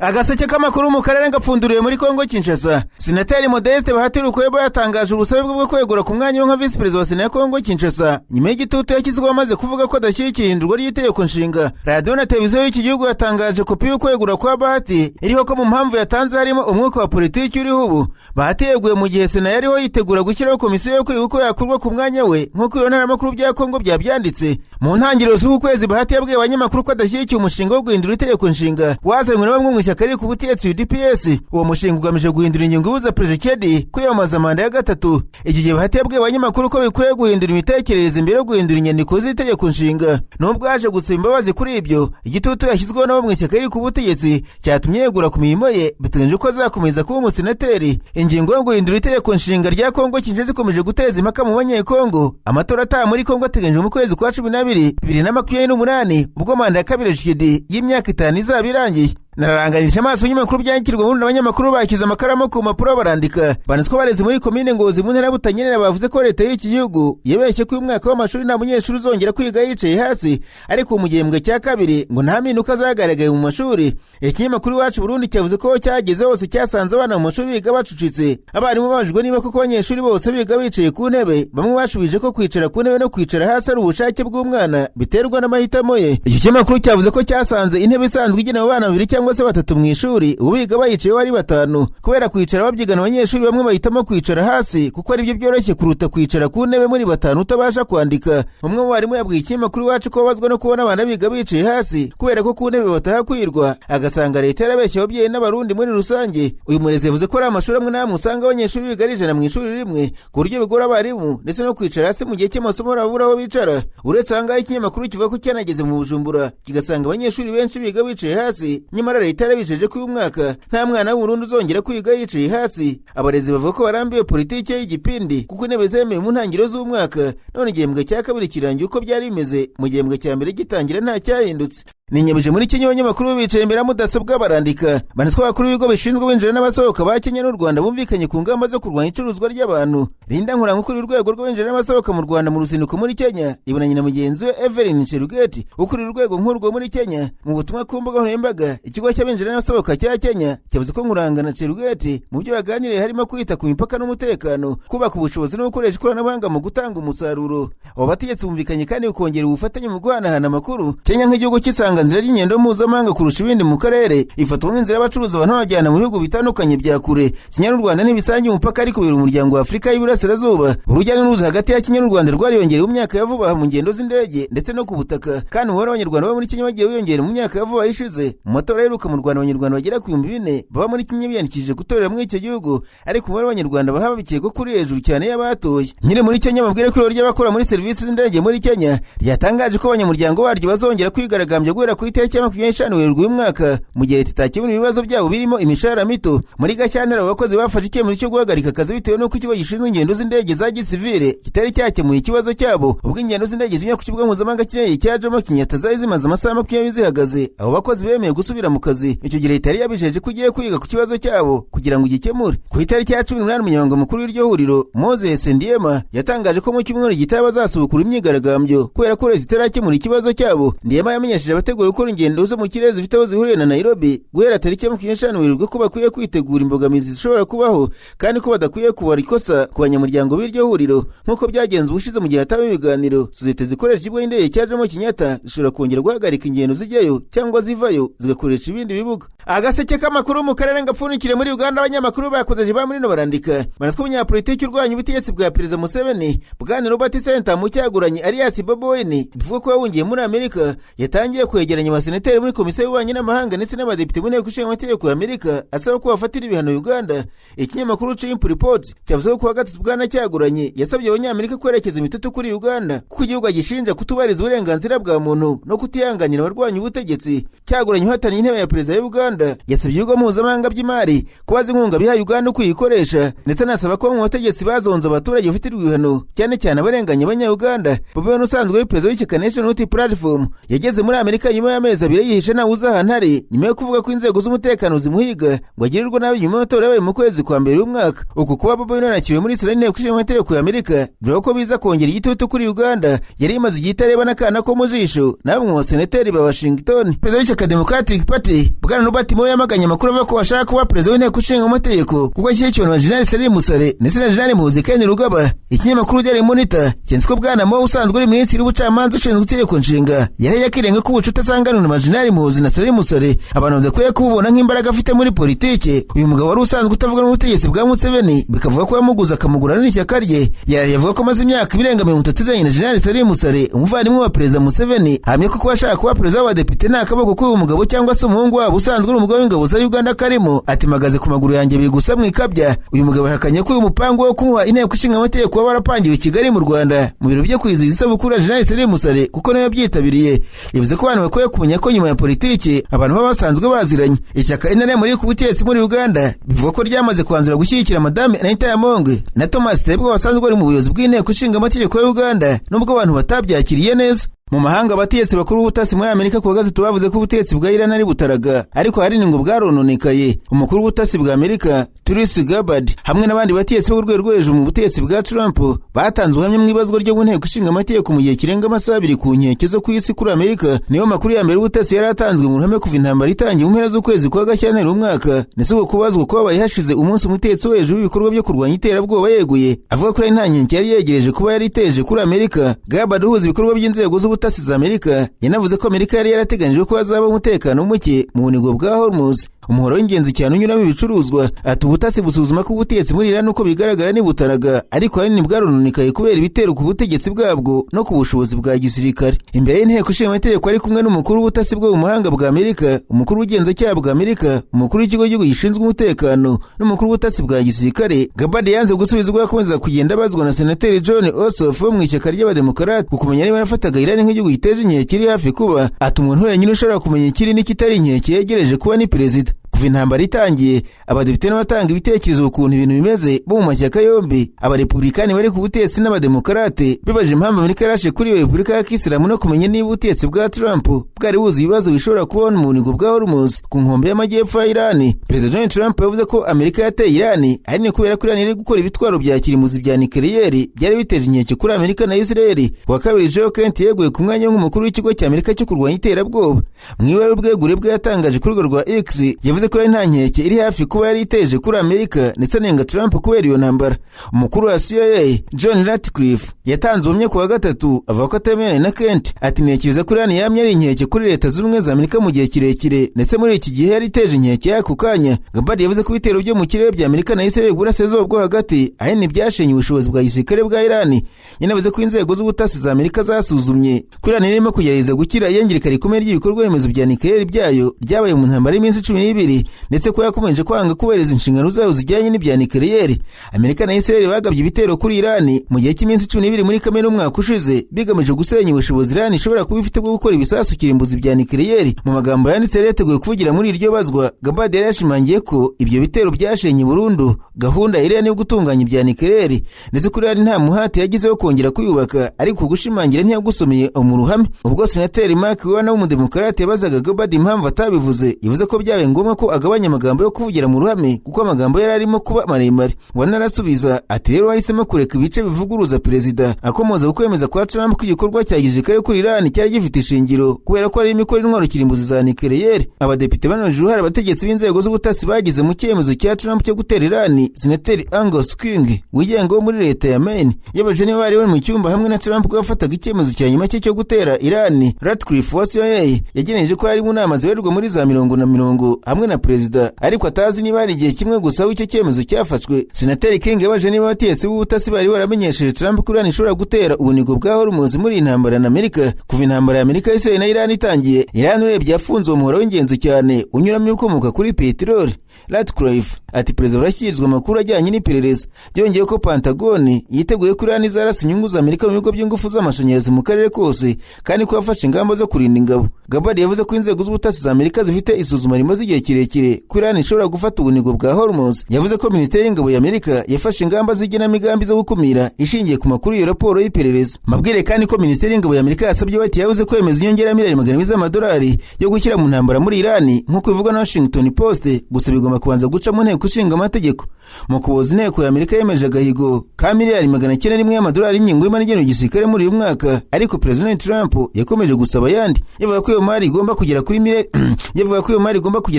Agaseke k'amakuru mu karere gapfunduriwe muri Kongo Kinshasa. Senateri Modeste Bahati Lukwebo yatangaje ubusabe bwe bwo kwegura ku mwanya we nka visi perezida wa Sena ya Kongo Kinshasa nyuma y'igitutu yashyizweho amaze kuvuga ko adashyigikiye ihindurwa ry'itegeko nshinga. Radiyo na televiziyo y'iki gihugu yatangaje kopi y'ukwegura kwa Bahati iriho ko mu mpamvu yatanze harimo umwuka wa politiki uriho ubu. Bahati yeguye mu gihe Sena yariho yitegura gushyiraho komisiyo yo kwiga uko yakurwa ku mwanya we, nk'uko ibiro ntaramakuru bya Kongo byabyanditse. Mu ntangiriro z'uku kwezi, Bahati yabwiye abanyamakuru ko adashyigikiye umushinga wo guhindura itegeko nshinga wazanywe na bamwe mu ishyaka riri ku butegetsi UDPS. Uwo mushinga ugamije guhindura ingingo ibuza Perezida Tshisekedi kwiyamamaza manda ya gatatu. Icyo gihe Bahati yabwiye abanyamakuru ko bikwiye guhindura imitekerereze mbere yo guhindura inyandiko z'itegeko nshinga. Nubwo yaje gusaba imbabazi kuri ibyo, igitutu yashyizweho n'abo mu ishyaka riri ku butegetsi cyatumye yegura ku mirimo ye. Biteganyijwe ko azakomeza kuba umusenateri. Ingingo yo guhindura itegeko nshinga rya Kongo Kinshasa ikomeje guteza impaka mu Banyekongo. Amatora ataha muri Kongo ateganyijwe mu kwezi kwa 12 2028, ubwo manda ya kabiri ya Tshisekedi y'imyaka 5 izaba irangiye. Nararanganije amaso y'amakuru byandikirwa ubundi abanyamakuru bashyize amakaramu ku mpapuro barandika. Banditswe abarezi muri komine Ngozi mu ntara ya Butanyerera bavuze ko leta y'iki gihugu yabeshye ko uyu mwaka w'amashuri nta munyeshuri uzongera kwiga yicaye hasi, ariko mu gihembwe cya kabiri ngo nta mpinduka zagaragaye mu mashuri. Ikinyamakuru Iwacu Burundi cyavuze ko cyageze hose cyasanze abana mu mashuri biga bacucitse. Abarimu babajijwe niba koko abanyeshuri bose biga bicaye ku ntebe, bamwe bashubije ko kwicara ku ntebe no kwicara hasi ari ubushake bw'umwana, biterwa n'amahitamo ye. Icyo kinyamakuru cyavuze ko cyasanze intebe isanzwe igenewe abana babiri cyangwa se batatu mu ishuri ubu biga bayicayeho ari batanu. Kubera kwicara babyigana, abanyeshuri bamwe bahitamo kwicara hasi kuko aribyo byoroshye kuruta kwicara ku ntebe muri batanu utabasha kwandika. Umwe mu barimu yabwiye ikinyamakuru Iwacu ko babazwa no kubona abana biga bicaye hasi kubera ko ku ntebe batahakwirwa, agasanga leta yarabeshye ababyeyi n'Abarundi muri rusange. Uyu murezi yavuze ko ari amashuri amwe n'amwe usanga abanyeshuri biga ari 100 mu ishuri rimwe, ku buryo bigora abarimu, ndetse no kwicara hasi mu gihe cy'amasomo barabura aho bicara. Uretse aha ngaha, ikinyamakuru kivuga ko cyanageze mu Bujumbura kigasanga abanyeshuri benshi biga bicaye hasi, nyamara leta yarabijeje ko uyu mwaka nta mwana w'Uburundi uzongera kwiga yicaye hasi. Abarezi bavuga ko barambiwe politiki y'igipindi kuko intebe zemewe mu ntangiriro z'umwaka, none igihembwe cya kabiri kirangiye uko byari bimeze mu gihembwe cya mbere gitangira, nta cyahindutse. Ninyabije muri Kenya, abanyamakuru bicaye imbere ya mudasobwa barandika. Banditswe abakuru b'ibigo bishinzwe binjira n'abasohoka ba Kenya n'u Rwanda bumvikanye ku ngamba zo kurwanya icuruzwa ry'abantu. Linda Nkuranga ukuriye urwego rw'abinjira n'abasohoka mu Rwanda mu ruzinduko muri Kenya ibonanye na mugenzi we Evelyn Cherugeti ukuriye urwego nk'urwo muri Kenya. Mu butumwa ku mbuga nkoranyambaga, ikigo cy'abinjira n'abasohoka cya Kenya cyavuze ko Nkuranga na Cherugeti mu byo baganiriye harimo kwita ku mipaka n'umutekano, kubaka ubushobozi no gukoresha ikoranabuhanga mu gutanga umusaruro. Abo bategetsi bumvikanye kandi kongera ubufatanye mu guhanahana amakuru. Kenya nk'igihugu cy'isanga inzira y'ingendo mpuzamahanga kurusha ibindi mu karere, ifatwa nk'inzira y'abacuruza abantu babajyana mu bihugu bitandukanye bya kure. Kenya n'u Rwanda ntibisangiye umupaka, ariko biri mu muryango wa Afurika y'Iburasirazuba. Urujya n'uruza hagati ya Kenya n'u Rwanda rwariyongereye mu myaka ya vuba aha mu ngendo z'indege ndetse no ku butaka, kandi umubare w'Abanyarwanda baba muri Kenya wagiye wiyongera mu myaka ya vuba ishize. Mu matora aheruka mu Rwanda, Abanyarwanda bagera ku 4000 baba muri Kenya biyandikishije gutorera muri icyo gihugu, ariko umubare w'Abanyarwanda bahaba bikekwa ko uri hejuru cyane y'abatoye. Nyiri muri Kenya babwire ko ihuriro ry'abakora muri serivisi z'indege muri Kenya ryatangaje ko abanyamuryango baryo bazongera kwigaragambya guhera ku itariki ya 25 Werurwe uyu mwaka mu gihe leta itakemura ibibazo byabo birimo imishahara mito. Muri Gashyantare, abo bakozi bafashe icyemezo cyo guhagarika akazi bitewe n'uko ikigo gishinzwe ingendo z'indege za gisivile kitari cyakemuye ikibazo cyabo. Ubwo ingendo z'indege zinyura ku kibuga mpuzamahanga cy'indege cya Jomo Kenyatta zari zimaze amasaha 20 zihagaze, abo bakozi bemeye gusubira mu kazi. Icyo gihe leta yari yabijeje ko igiye kwiga ku kibazo cyabo kugira ngo igikemure. Ku itariki ya 18, umunyamabanga mukuru w'iryo huriro Moses Ndiema yatangaje ko mu cyumweru gitaha bazasubukura imyigaragambyo kubera ko leta itarakemura ikibazo cyabo. Ndiema yamenyesheje abateguye gukora ingendo zo mu kirere zifite aho zihuriye na Nairobi guhera tariki ya 25 Werurwe ko bakwiye kwitegura imbogamizi zishobora kubaho, kandi ko badakwiye kubara ikosa ku banyamuryango b'iryo huriro nk'uko byagenze ubushize mu gihe hataba ibiganiro. Sosiyete zikoresha ikigo cy'indege cya Jomo Kenyatta zishobora kongera guhagarika ingendo zijyayo cyangwa zivayo zigakoresha ibindi bibuga. Agaseke k'amakuru mu karere ngapfundikire muri Uganda, abanyamakuru bakozeje ba muri no barandika. Banatwa umunyapolitiki urwanya ubutegetsi bwa Perezida Museveni Bwana Robert Sentamu Cyaguranye alias Bobi Wine, bivuga ko yahungiye muri Amerika, yatangiye kwegeranya abasenateri muri komisiyo y'ububanyi n'amahanga ndetse n'abadepite mu nteko ishinga amategeko ya Amerika asaba ko bafatira ibihano Uganda. Ikinyamakuru Chimp Report cyavuze ko kuwa gatatu Bwana Cyaguranye yasabye Abanyamerika kwerekeza imitutu kuri Uganda kuko igihugu agishinja kutubahiriza uburenganzira bwa muntu no kutihanganira abarwanya ubutegetsi. Cyaguranye uhataniye intebe ya perezida wa Uganda yasabye ibigo mpuzamahanga by'imari kubaza inkunga biha Uganda uko iyikoresha, ndetse anasaba ko mu bategetsi bazonze abaturage bafatirwa ibihano, cyane cyane abarenganya Abanya-Uganda. Bobi Wine usanzwe ari perezida w'ishyaka National Unity Platform yageze muri Amerika. Amerika nyuma y'amezi 2 yihishe ntawe uzi ahantu ari, nyuma yo kuvuga ko inzego z'umutekano zimuhiga ngo agirirwe nabi nyuma y'amatora yabaye mu kwezi kwa mbere y'umwaka. Uku kuba Bobi Wine yanakiriwe muri Israel inteko ishinga amategeko ya Amerika bivuga ko biza kongera igitutu kuri Uganda yari imaze igihe itareba n'akana ko mu jisho na bamwe mu basenateri ba Washington. Perezida w'ishyaka Democratic Party Bwana Robert Moi yamaganye amakuru avuga ko ashaka kuba perezida w'inteko ishinga amategeko kuko ashyigikiwe na Jenerali Salim Musare ndetse na Jenerali Muhoozi Kainerugaba. Ikinyamakuru Daily Monitor cyanditse ko Bwana Moi usanzwe uri minisitiri w'ubucamanza ushinzwe itegeko nshinga yari yakirenga ko ubucuti asanganwe na Jenerali Muhoozi na Salim Musare abantu badakwiye kububona nk'imbaraga afite muri politike. Uyu mugabo wari usanzwe utavuga n'ubutegetsi bwa Museveni bikavuga ko yamuguze akamugura n'ishyaka rye. Yari yavuga ko amaze imyaka ibirenga 30 azanye na Jenerali Salim Musare umuvandimwe wa Perezida Museveni, ahamya ko kuba ashaka kuba perezida w'abadepite nta kaboko k'uyu mugabo cyangwa se umuhungu wabo usanzwe uri umugabo w'ingabo za Uganda karimo. Ati magaze ku maguru yanjye biri gusa mwikabya. Uyu mugabo yahakanye ko uyu mupango wo kumuha inteko ishinga amategeko waba warapangiwe i Kigali mu Rwanda mu biro byo kwizihiza isabukuru ya Jenerali Salim Musare kuko nawe yabyitabiriye. Yavuze ko abantu bakwiye kumenya ko nyuma ya politiki abantu baba basanzwe baziranye. Ishyaka NRM riri ku butegetsi muri Uganda bivuga ko ryamaze kwanzura gushyigikira Madame Anita Among na Thomas Tebwe basanzwe bari mu buyobozi bw'inteko ishinga amategeko ya Uganda, nubwo abantu batabyakiriye neza. Mu mahanga, abategetsi bakuru b'ubutasi muri Amerika ku wa gatatu bavuze ko ubutegetsi bwa Iran ari butaraga, ariko ahanini ngo bwarononekaye. Umukuru w'ubutasi bwa Amerika Tulsi Gabbard hamwe n'abandi bategetsi bo ku rwego rwo hejuru mu butegetsi bwa Trump batanze ubuhamya mu ibazwa ryo mu nteko ishinga amategeko mu gihe kirenga amasaha 2 ku nkeke zo ku isi kuri Amerika. Niyo makuru ya mbere y'ubutasi yari atanzwe mu ruhame kuva intambara itangiye mu mpera z'ukwezi kwa Gashyantare umwaka, ndetse uko kubazwa kwabaye hashize umunsi umutetsi wo hejuru w'ibikorwa byo kurwanya iterabwoba yeguye avuga ko ari nta nkeke yari yegereje kuba yari iteje kuri Amerika. Gabbard uhuza ibikorwa by'inzego z'ubutasi za Amerika yanavuze ko Amerika yari yarateganije ko hazaba umutekano muke mu bunigo bwa Hormuz, umuhoro w'ingenzi cyane unyuramo ibicuruzwa. Ati ubutasi busuzuma ko ubutegetsi muri Iran uko bigaragara ni butaraga, ariko ahanini bwarononekaye kubera ibitero ku butegetsi bwabwo no ku bushobozi bwa gisirikare. Imbere y'inteko ishinga amategeko ari kumwe n'umukuru w'ubutasi bwo mu mahanga bwa Amerika, umukuru w'ubugenzacyaha bwa Amerika, umukuru w'ikigo cy'igihugu gishinzwe umutekano n'umukuru w'ubutasi bwa gisirikare. Gabbard yanze gusubiza ubwo yakomeza kugenda abazwa na Senateri John Ossoff wo mu ishyaka ry'Abademokarate ku kumenya niba yarafataga Iran nk'igihugu giteje inkeke iri hafi kuba. Ati umuntu wenyine ushobora kumenya ikiri n'ikitari inkeke yegereje kuba ni perezida. Kuva intambara itangiye, abadepite n'abatanga ibitekerezo ukuntu ibintu bimeze bo mu mashyaka yombi, abarepublikani bari ku butegetsi n'abademokarate, bibaje impamvu Amerika yarashe kuri iyo repubulika ya Kisilamu no kumenya niba ubutegetsi bwa Trump bwari buzi ibibazo bishobora kubona mu bunigo bwa Hormuz ku nkombe y'amajyepfo ya Iran. Perezida Donald Trump yavuze ko Amerika yateye Iran ahanini kubera ko Iran iri gukora ibitwaro bya kirimbuzi bya nucleaire byari biteje inkeke kuri Amerika na Israel. Ku wa kabiri, Joe Kent yeguye ku mwanya w'umukuru w'ikigo cya Amerika cyo kurwanya iterabwoba. Mu ibara ubwegure bwe yatangaje kuri urwo rwa X, yavuze ko nta nkeke iri hafi kuba yari iteje kuri Amerika ndetse anenga Trump kubera iyo ntambara. Umukuru wa CIA John Ratcliffe yatanze ubuhamya ku wa gatatu avuga ko atemeranya na Kent. Ati ntekereza ko Iran yamye ari inkeke kuri Leta Zunze Ubumwe za Amerika mu gihe kirekire, ndetse muri iki gihe yari iteje inkeke y'ako kanya. Gabbard yavuze ko ibitero byo mu kirere bya Amerika na Israel burasirazuba bwo hagati ahanini byashenye ubushobozi bwa gisirikare bwa Iran. Yanavuze ko inzego z'ubutasi za Amerika zasuzumye ko Iran irimo kugerageza gukira iyangirika rikomeye ry'ibikorwa remezo bya nucleaire byayo ryabaye mu ntambara y'iminsi 12, ndetse ko yakomeje kwanga kubahiriza inshingano zayo zijyanye n'ibya nucleaire. Amerika na Israel bagabye ibitero kuri Iran mu gihe cy'iminsi 12 muri Kamena umwaka ushize, bigamije gusenya ubushobozi Iran ishobora kuba ifite bwo gukora ibisasu kirimbuzi bya nucleaire. Mu magambo yanditse yari yateguye kuvugira muri iryo bazwa, Gabbard yari yashimangiye ko ibyo bitero byashenye burundu gahunda ya Iran yo gutunganya ibya nucleaire, ndetse ko Iran nta muhati yagize wo kongera kuyubaka, ariko gushimangira ntiyagusomeye mu ruhame. Ubwo Senateri Mark Warner w'umudemokarate yabazaga Gabbard impamvu atabivuze, yavuze ko byabaye ngombwa ko agabanya amagambo yo kuvugira mu ruhame kuko amagambo yari arimo kuba maremare. Warner arasubiza ati rero wahisemo kureka ibice bivuguruza perezida, akomoza ku kwemeza kwa Trump ko igikorwa cya gisirikare kuri Iran cyari gifite ishingiro kubera ko harimo ikora intwaro kirimbuzi za nucleaire. Abadepite banoje uruhare abategetsi b'inzego z'ubutasi bagize mu cyemezo cya Trump cyo gutera Iran. Senateri Angus King wigenga wo muri leta ya Maine yabajije niba bari bari mu cyumba hamwe na Trump ko yafataga icyemezo cya nyuma cye cyo gutera Iran. Ratcliffe wa CIA yageneje ko yari mu nama zibarirwa muri za mirongo na mirongo hamwe na perezida, ariko atazi niba hari igihe kimwe gusa aho icyo cyemezo cyafashwe. Senateri King yabajije niba abategetsi b'ubutasi bari baramenyesheje Trump ko Iran ishobora gutera ubunigo bwa Hormuz muri iyi ntambara na Amerika. Kuva intambara ya Amerika, Israel na Iran itangiye, Iran urebye yafunze uwo muhora w'ingenzi cyane unyuramo ibikomoka kuri peteroli. Ratcliffe ati perezida arashyikirizwa amakuru ajyanye n'iperereza. Byongeye ko Pentagon yiteguye ko Iran izarasa inyungu za Amerika mu bigo by'ingufu z'amashanyarazi mu karere kose, kandi ko yafashe ingamba zo kurinda ingabo. Gabbard yavuze ko inzego z'ubutasi za Amerika zifite isuzuma rimaze igihe kirekire. kirekire ko Iran ishobora gufata ubunigo bwa Hormuz. Yavuze ko Minisiteri y'Ingabo ya Amerika yafashe ingamba z'igenamigambi zo gukumira ishingiye ku makuru y'iyo raporo y'iperereza. Mabwire kandi ko Minisiteri y'Ingabo ya Amerika yasabye White House kwemeza inyongera ya miliyari 200 z'amadolari yo gushyira mu ntambara muri Iran, nk'uko bivugwa na Washington Post. Gusa bigomba kubanza guca mu nteko ishinga amategeko. Mu Kuboza, inteko ya Amerika yemeje agahigo ka miliyari 901 y'amadolari y'ingengo y'imari igenewe igisirikare muri uyu mwaka, ariko President Trump yakomeje gusaba ayandi. Yavuga ko iyo mari igomba kugera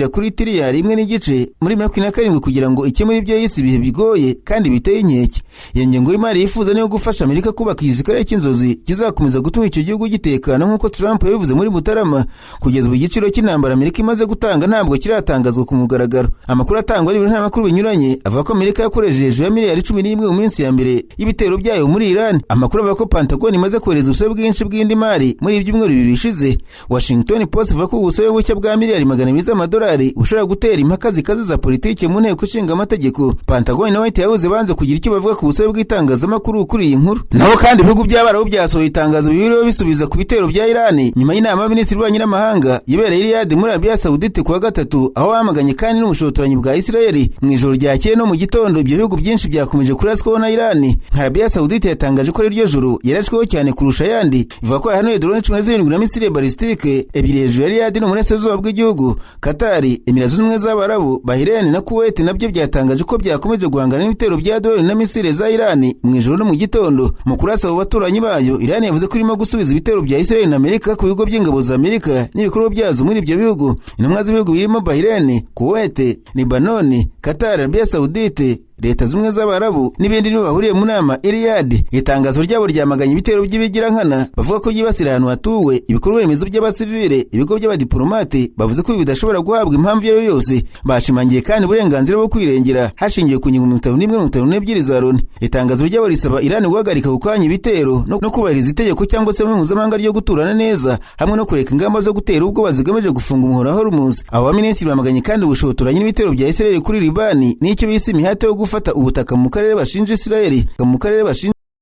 kuri tiriyari 1.5 muri 2027 kugira ngo ikemure ibyo yise ibihe bigoye kandi biteye inkeke. Iyo ngengo y'imari yifuza niyo gufasha Amerika kubaka igisirikare cy'inzozi kizakomeza gutuma icyo gihugu gitekana, nk'uko Trump yabivuze muri Mutarama. Kugeza ubu, igiciro cy'intambara Amerika imaze gutanga ntabwo kiratangazwa ku mugaragaro. Amakuru atangwa n'ibinyamakuru binyuranye avuga ko Amerika yakoresheje hejuru ya miliyari 11 mu minsi ya mbere y'ibitero byayo muri Iran. Amakuru avuga ko Pentagon imaze kohereza ubusabe bwinshi bw'indi mari muri ibyumweru 2 bishize. Washington Post ivuga ko ubusabe bushya bwa miliyari 200 z'amadolari bushobora gutera impaka zikaze za politiki mu nteko ishinga amategeko. Pentagon na White House banze kugira icyo bavuga ku busabe bw'itangazamakuru kuri iyi nkuru. Naho kandi, ibihugu by'Abarabu byasohoye itangazo bibiriho bisubiza ku bitero bya Iran nyuma y'inama y'abaminisitiri b'ububanyi n'amahanga yibereye i Riyadh muri Arabia Saudite kuwa gatatu, aho bamaganye kandi n'ubushotoranyi bwa Israel. Mu ijoro ryakeye no mu gitondo, ibyo bihugu byinshi byakomeje kuraswaho na Iran. Nka Arabia Saudite yatangaje ko iryo joro yarashweho cyane kurusha ayandi, ivuga ko yahanuye drone 17 na misile ballistique 2 hejuru ya Riyadh no mu burasirazuba bw'igihugu. Qatar, Emira Zunze Ubumwe z'Abarabu, Bahrain na Kuwait nabyo byatangaje ko byakomeje guhangana n'ibitero bya drone na misile za Iran mu ijoro no mu gitondo. Mu kurasa abo baturanyi bayo, Iran yavuze ko irimo gusubiza ibitero bya Israel na Amerika ku bigo by'ingabo za Amerika n'ibikorwa byazo muri ibyo bihugu. Intumwa z'ibihugu birimo Bahrain, Kuwait, Lebanon, Qatar, Arabia Saudite, Leta Zunze z'Abarabu n'ibindi nibo bahuriye mu nama i Riyadh. Itangazo ryabo ryamaganye ibitero by'ibigirankana, bavuga ko byibasira ahantu hatuwe, ibikorwa remezo by'abasivile, ibigo by'abadiplomate. Bavuze ko ibi bidashobora guhabwa impamvu iyo ari yo yose. Bashimangiye kandi uburenganzira bwo kwirengera hashingiwe ku ngingo 51, 52 za Loni. Itangazo ryabo risaba Iran guhagarika gukanya ibitero no kubahiriza itegeko cyangwa se mpuzamahanga ryo guturana neza, hamwe no kureka ingamba zo gutera ubwoba zigamije gufunga umuhora wa Hormuz. Abo baminisitiri bamaganye kandi ubushotoranyi n'ibitero bya Israel kuri Libani n'icyo bise imihate yo gufata ubutaka mu karere bashinja Israel mu karere bashinja.